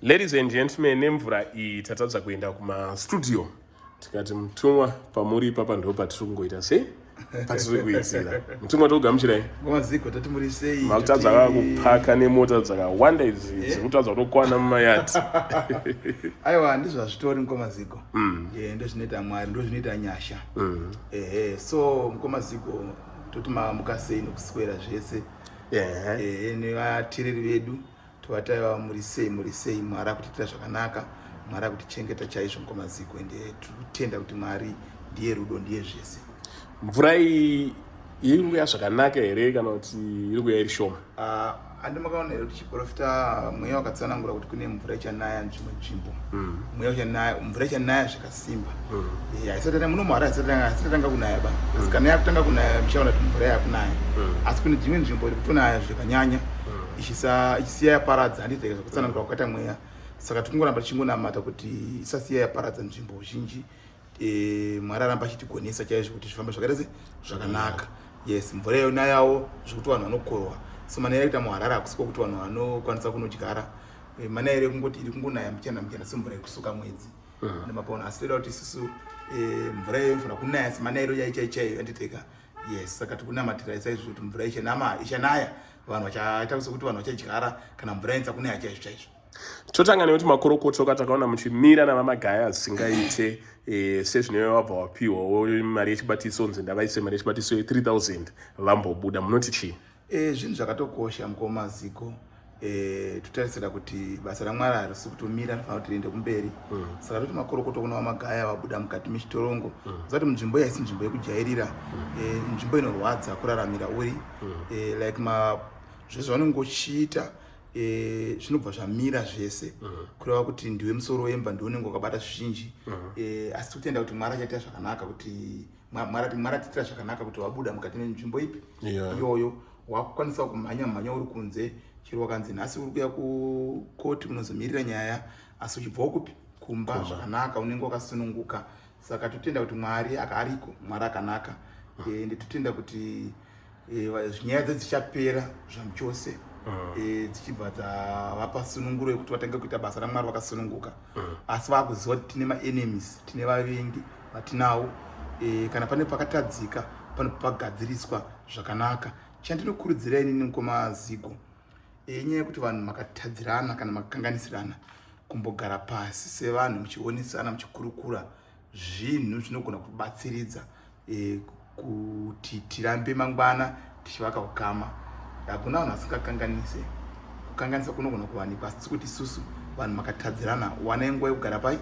Ladies and gentlemen, nemvura iyi tatadza kuenda kumastudio, tikati mutumwa pamuri ipapa ndo patiri kungoita sei, patiri kuitira. Mutumwa, tokugamuchirai. Ngomaziko, tati muri sei? Makutadza kakupaka nemota dzakawanda idzi dziri kutadza kutokwana mumayadi. Aiwa, ndizvo hazvitori, mukomaziko. Ndo zvinoita Mwari, ndo zvinoita nyasha. Ehe, so mukomaziko, toti mamuka sei nokuswera zvese? Ehe, nevateereri vedu tovataiva muri sei, muri sei? Mwari akutiitira zvakanaka, Mwari akutichengeta chaizvo, mukomaziko, ende tiri kutenda kuti Mwari ndiye rudo, ndiye zvese. Mvura iyi iri kuuya zvakanaka here kana kuti iri kuuya iri shoma? Ah, handi makaona here kuti chiprofita mweya wakatsanangura kuti kune mvura ichanaya nzvimbo nzvimbo? Mweya uchanaya, mvura ichanaya zvakasimba. Haisati muno muHarare, haisati tanga kunaya ba, asi kana yakutanga kunaya muchaona kuti mvura yakunaya. Asi kune dzimwe nzvimbo iri kutonaya zvakanyanya, ichisiya yaparadza. Handiti zvakutsanangura kwakaita mweya? Saka tikungoramba tichingonamata kuti isasiya yaparadza nzvimbo zhinji. Mwari aramba achitigonesa chaizvo kuti zvifambe zvakaita se zvakanaka. Yes, mvura yonayawo zvekuti vanhu vanokorwa. So mana yaita muHarare hakusiko kuti vanhu vanokwanisa kunodyara. Mana iri kungoti iri kungonaya muchana muchana semvura yekusuka mwedzi nemapaona. Asi toda kuti isusu mvura iyoyo inofanira kunaya semanayiro yaichai chaiyo yanditeka. Yes, saka tikunamatira saizvo kuti mvura ichanama, ichanaya, vanhu vachaita sekuti vanhu vachadyara kana mvura inza kunaya chaizvo chaizvo. Totanga nekuti makorokoto takaona muchimira navaMagaya zvisingaite. Sezvinove wabva wapiwawo mari yechibatiso, nzi ndavaise mari yechibatiso ye3000 vambobuda, munoti chii? Zvinhu zvakatokosha, mukomaziko. Totarisira kuti basa raMwari harisi kutomira, rinofanira kuti riende kumberi. Saka toti makorokoto kuna vaMagaya vabuda mukati mechitorongo. Zati munzvimbo iyi haisi nzvimbo yekujairira. Nzvimbo inorwadza kuraramira uri. Like ma zvese zvaunenge uchiita zvinobva zvamira zvese, kureva kuti ndiwe musoro wemba, ndiwe unenge wakabata zvizhinji. Asi tikutenda kuti Mwari achaita zvakanaka, kuti Mwari atiitira zvakanaka kuti wabuda mukati menzvimbo ipi iyoyo, wakukwanisa kumhanya mhanya uri kunze. Chero wakanzi nhasi uri kuya kukoti unozomirira nyaya, asi uchibvawo kupi? Kumba zvakanaka, unenge wakasununguka. Saka totenda kuti Mwari ariko, Mwari akanaka. Ende totenda kuti nyaya dze dzichapera zvamuchose, dzichibva dzavapa sununguro yekuti vatange kuita basa raMwari vakasununguka. Asi vakuziva kuti tine maenemies, tine vavengi vatinawo. Kana pane pakatadzika panopagadziriswa zvakanaka. Chandinokurudzira inini, mukoma Zigo, inyaya yekuti vanhu makatadzirana kana makakanganisirana, kumbogara pasi sevanhu muchionesana, muchikurukura zvinhu zvinogona kubatsiridza kuti tirambe mangwana tichivaka ukama. Hakuna vanhu vasingakanganise, kukanganisa kunogona kuwanikwa, asi kuti isusu vanhu makatadzirana, wanai nguva yekugara pai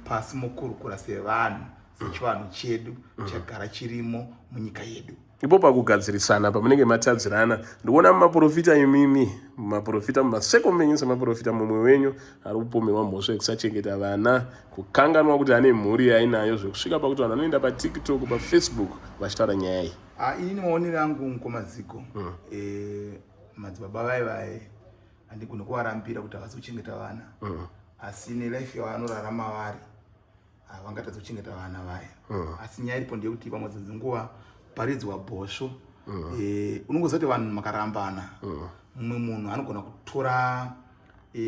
pasi mokurukura sevanhu, sechivanhu chedu chagara chirimo munyika yedu. Ipo pakugadzirisana pamunenge matadzirana, ndikuona mumaprofita, imimi mumaprofita, mumaseko menyu semaprofita, mumwe wenyu ari kupomerwa mhosva yekusachengeta vana, kukanganwa kuti ane mhuri yainayo, zvekusvika pakuti vanhu vanoenda paTikTok, paFacebook vachitaura nyaya iyi. Ah, inini maonero angu, mukomaziko, madzibaba vai vai handigoni kuvarambira kuti havasi kuchengeta vana. Asi nelife yavanorarama vari, havangatadzi kuchengeta vana vaya. Asi nyaya iripo ndeyekuti pamwe dzimwe nguva paridzwa bhosvo. Unongoziva kuti vanhu makarambana, mumwe munhu anogona kutora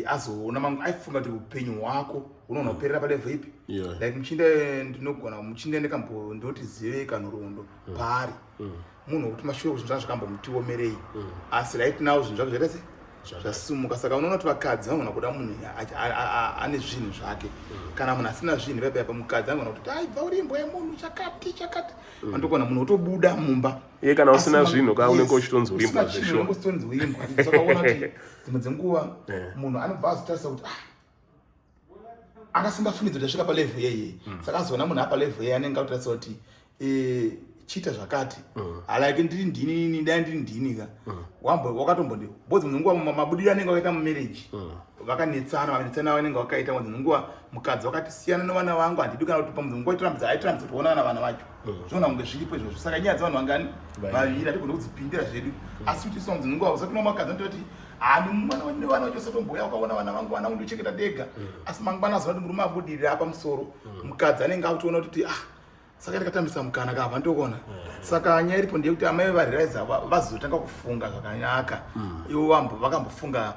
azoona mamwe aifunga kuti upenyu hwako hunogona kuperera palevel ipi. Like muchinda, ndinogona muchinda ndikambo ndoti zivei kanhoroondo paari, munhu wekuti mashure zvinhu zvanga zvakambomutiomerei, asi right now zvinhu zvake zvaita se zvasumuka. Saka unoona kuti vakadzi vanogona kuda munhu ane zvinhu zvake. Kana munhu asina zvinhu paipa, mukadzi anogona kuti ai bva uri imbwa yemunhu, chakati chakati, andogona munhu otobuda mumba. Iye kana usina zvinhu ka, unenge uchitonzi urimbwa. Usina chinhu, zveshuwa. Unenge uchitonzi urimbwa. Saka uona kuti dzimwe dzenguva munhu anobva azotarisa kuti ah, akasingafunidzi kuti asvika palevel yeye. Saka azoona munhu apalevel yeye, anenge akutarisa kuti chiita zvakati. Like ndiri ndini, dai ndiri ndini ka, wambo wakatombondi because dzimwe nguva mabudiro anenge akaita mumarriage, vakanetsana, vakanetsana vanenge vakaita dzimwe nguva mukadzi wakati siyana nevana vangu, handidi kana kuti pamwe nguva itorambidza, aitorambidza kuti ona vana vacho. Zvinoona kunge zviripo izvozvo. Saka nyaya dzevanhu vangani vaviri hatigoni kudzipindira zvedu. Asi kuti some dzimwe nguva usati makadzi anototi hani mwana nevana vacho usatomboya ukaona vana vangu, vana vangu ndochengeta ndega. Asi mangwana azoona kuti murume abudirira pamusoro, mukadzi anenge akutoona kuti ah, saka ndikatambisa mukana kava ndokona. Saka nyaya iripo ndeyekuti amai varealiza, vazotanga kufunga zvakanaka. Ivo vakambofunga.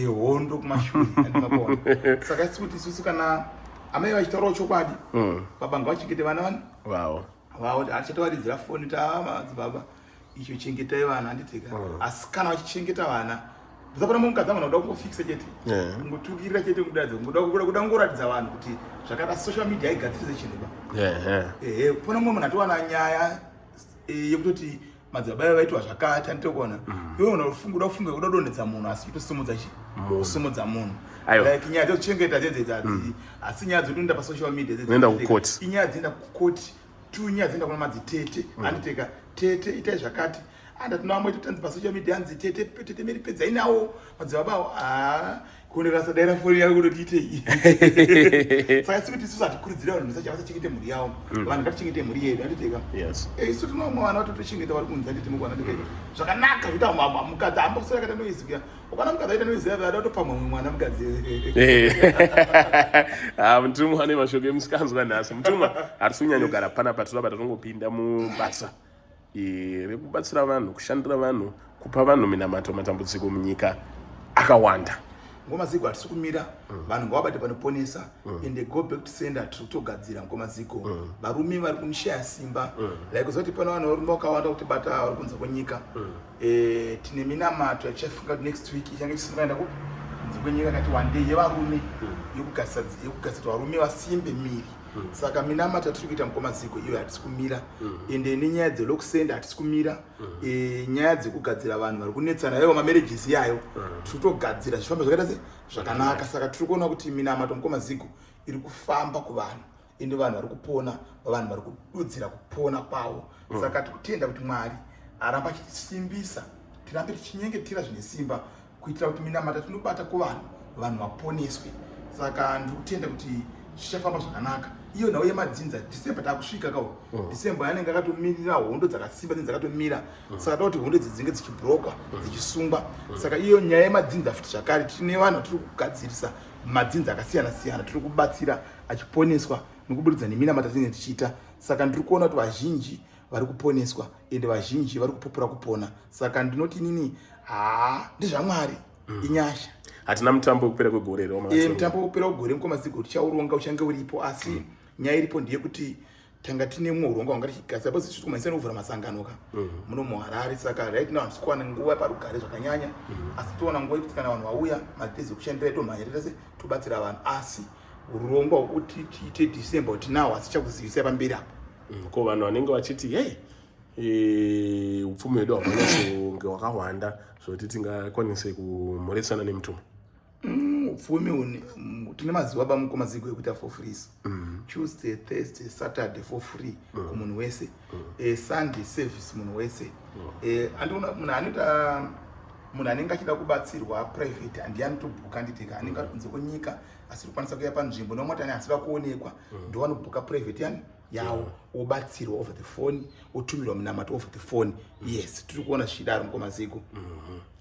Hondo kumashure, andimakuona. Saka isi kuti isusu kana amai vachitaurawo chokwadi, baba ngavachengete vana vani vavo. Vavo achatovaridzira foni ta madzibaba, icho chengetai vana, handitika? Asi kana vachichengeta vana, zapana mukadzi angona kuda kungofikisa chete, kungotukirira chete, kudaidza, kuda kungoratidza vanhu kuti zvakada. Social media haigadzirise chinhu ba. Ehe, pana mumwe munhu atowana nyaya yekutoti madzibaba avo vaitwa zvakati, anditokuona. Iwe unofunga, uda kufunga kuda kudonhedza munhu, asi kutosimudza chi Munhu. Kusimudza munhu. Aiwa. Like nyaya dzekuchengeta dzedzi, asi nyaya dzekutoenda pasocial media dzedzi, Dzinoenda kukoti. Inyaya dzinoenda kukoti tu, nyaya dzinoenda kuna madzitete, anditeka tete itai zvakati, anda tinavamwe totanzi pasocial media anzi tete, tete Meri pedzai nawo madzibaba avo. Haa, kuonera sadaira foni yako kutoti itei. Saka sikuti isusu hatikurudzira vanhu vasachengete mhuri yavo. Vanhu ngatichengete mhuri yedu, anditeka? Yes. Isu tinomwe vana vatotochengeta vari kunze, anditi mukuona ndikaita zvakanaka zvekuti mukadzi ambosora akaita noise kuya. Ukaona mukadzi aita noise yave ada kutopamwa mumwe mwana mukadzi. Ah, mutumwa ane mashoko emusikanzwa nhasi. Mutumwa, hatisi kunyanyogara panapa, toramba tatongopinda mubasa rekubatsira vanhu, kushandira vanhu, kupa vanhu minamato. Matambudziko munyika akawanda. Ngomaziko, hatisi kumira. Vanhu ngavabate panoponesa. Ende go back to sender tiri kutogadzira, ngomaziko. Varume vari kunishaya simba, like kuzoti pane vanhu, varume vakawanda kutibata vari kunze kwenyika. Tine minamato yatichafunga kuti next week ichange ichisungaenda kupi, kunze kwenyika, kati one day yevarume yekugadzira kuti varume vasimbe miri. Saka minamato yatiri kuita, mukomaziko, iyo hatisi kumira. Ende nenyaya dzelokusenda hatisi kumira. Nyaya dzekugadzira vanhu vari kunetsana ivo, mamarriages iyayo, tiri kutogadzira zvifamba zvakaita se zvakanaka. Saka tiri kuona kuti minamato, mukomaziko, iri kufamba kuvanhu, ende vanhu vari kupona, vanhu vari kududzira kupona kwavo. Saka tikutenda kuti Mwari aramba achitisimbisa, tirambe tichinyengetera zvine simba kuitira kuti minamato tinobata kuvanhu, vanhu vaponeswe. Saka ndiri kutenda kuti zvichafamba zvakanaka. Iyo nhau yemadzinza, December taakusvika kau. December yanenge akatomirira hondo dzakasimba, dzinenge dzakatomira. Saka toda kuti hondo idzi dzinge dzichibrokwa, dzichisungwa. Saka iyo nyaya yemadzinza futi zvakare, tine vanhu tiri kugadzirisa madzinza akasiyana siyana, tiri kubatsira achiponeswa nekuburikidza neminamato tinenge tichiita. Saka ndiri kuona kuti vazhinji vari kuponeswa, ende vazhinji vari kupupura kupona. Saka ndinoti inini, haa, ndezvaMwari, inyasha. Hatina mutambo wekupera kwegore here? Mutambo wekupera kwegore, mukomaziko, tichauronga, uchange uripo. Asi nyaya iripo ndeyekuti tanga tine mumwe urongwa wanga tichigadzira because tiri kumhanyisa nekuvhura masangano ka muno muHarare. Saka right now handisi kuwana nguva parugare zvakanyanya, asi toona nguva yekuti kana vanhu vauya, madays ekushandira, tomhanya toita se tobatsira vanhu. Asi urongwa hwekuti tiite December tinawo, asi chakuzivisai pamberi apo. Ko vanhu vanenge vachiti, hei, upfumi hwedu haunyatsokunge hwakawanda zvokuti tingakwanise kumhoresana nemutumwa? Upfumi tine mazuva bamukomaziko ekuita for free. Tuesday, Thursday, Saturday for free kumunhu wese. Sunday service munhu wese. Andiona munhu anoita, munhu anenge achida kubatsirwa private handiye anotobhuka, anditeka anenge ari kunze kwenyika asiri kukwanisa kuuya panzvimbo, nomwe ati asida kuonekwa, ndo anobhuka private yani yawo, wobatsirwa over the phone, wotumirwa munamato over the phone. Yes, tiri kuona zvichidaro, mukomaziko.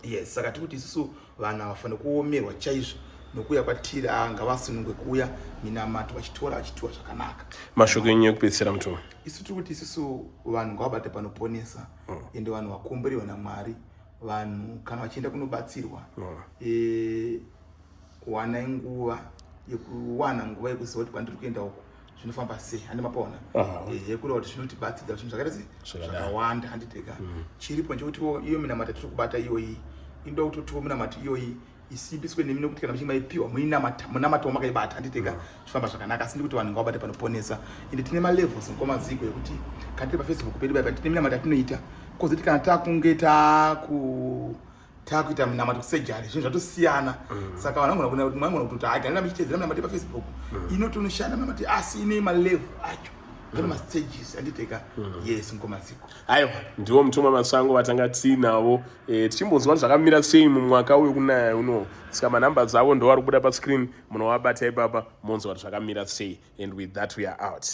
Yes, saka tiri kuti isusu vanhu havafaniri kuomerwa chaizvo nokuuya kwatiri. Aa, ngavasunungwe kuuya, minamato vachitora, vachitiwa zvakanaka. Mashoko enyu ekupedzisira, mutumwa? Isu tiri kuti isusu vanhu ngavabate panoponesa. Ende vanhu vakomborerwa naMwari. Vanhu kana vachienda kunobatsirwa, wanai nguva yekuwana nguva yekuziva kuti kwandiri kuenda uku zvinofamba sei, handi mapaona? Ehe, kureva kuti zvinotibatsiridza zvinhu zvakaita se Zvakadaro. Zvakawanda, handiteka? Chiripo ndechekutiwo iyo minamato tiri kubata iyoyi inoda kutotiwo minamato iyoyi isimbiswe nemi, nekuti kana muchinge maipiwa muinamata, munamato wamakaibata, handiteka, zvifamba zvakanaka. Asi ndikuti vanhu ngavabate panoponesa. Ende tine malevels, mukomaziko, ekuti kana tiri paFacebook pedu paipa, tine minamato yatinoita, kozoti kana takunge takuita minamato kusejari, zvinhu zvatosiyana. Saka vanhu vangona kuti mangona kutoti haganira muchitedzera minamato yepaFacebook inotonoshanda minamato, asi ine malevel acho, pane mastages, handiteka? Yes, mukomaziko. Aiwa, ndiwo mutumwa Masango vatanga tiinavo, tichimbonzwa kuti zvakamira sei mumwaka wekunaya uno. Saka manhamba dzavo ndo vari kubuda pascreen, munovabata ipapa monzwa kuti zvakamira sei. And with that we are out.